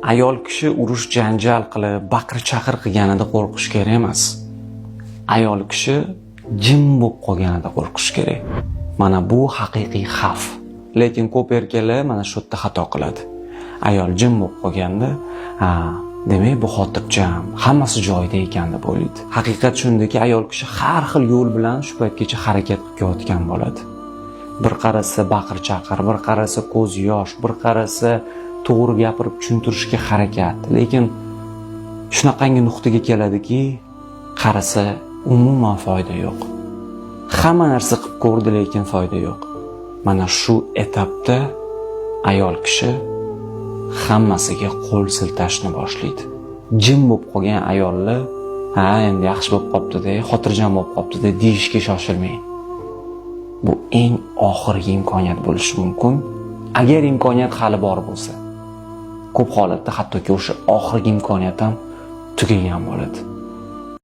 Ayol kishi urush janjal qilib, baqir chaqir qilganida qo'rqish kerak emas. Ayol kishi jim bo'lib qolganida qo'rqish kerak. Mana bu haqiqiy xavf. Lekin ko'p erkaklar mana shu yerda xato qiladi. Ayol jim bo'lib qolganda, ha, demak bu xotirjam, hammasi joyida ekan deb o'ylaydi. Haqiqat shundaki, ayol kishi har xil yo'l bilan shu paytgacha harakat qilib kelayotgan bo'ladi. Bir qarasa baqir chaqir, bir qarasa ko'z yosh, bir qarasa to'g'ri gapirib tushuntirishga harakat. Lekin shunaqangi nuqtaga keladiki, qarasa umuman foyda yo'q. Hamma narsa qilib ko'rdi, lekin foyda yo'q. Mana shu etapda ayol kishi hammasiga qo'l siltashni boshlaydi. Jim bo'lib qolgan ayollar, ha, endi yaxshi bo'lib qolibdi-da, xotirjam bo'lib qolibdi-da deyishga shoshilmang. Bu eng oxirgi imkoniyat bo'lishi mumkin. Agar imkoniyat hali bor bo'lsa. Ko'p holatda hattoki o'sha oxirgi imkoniyat ham tugagan bo'ladi.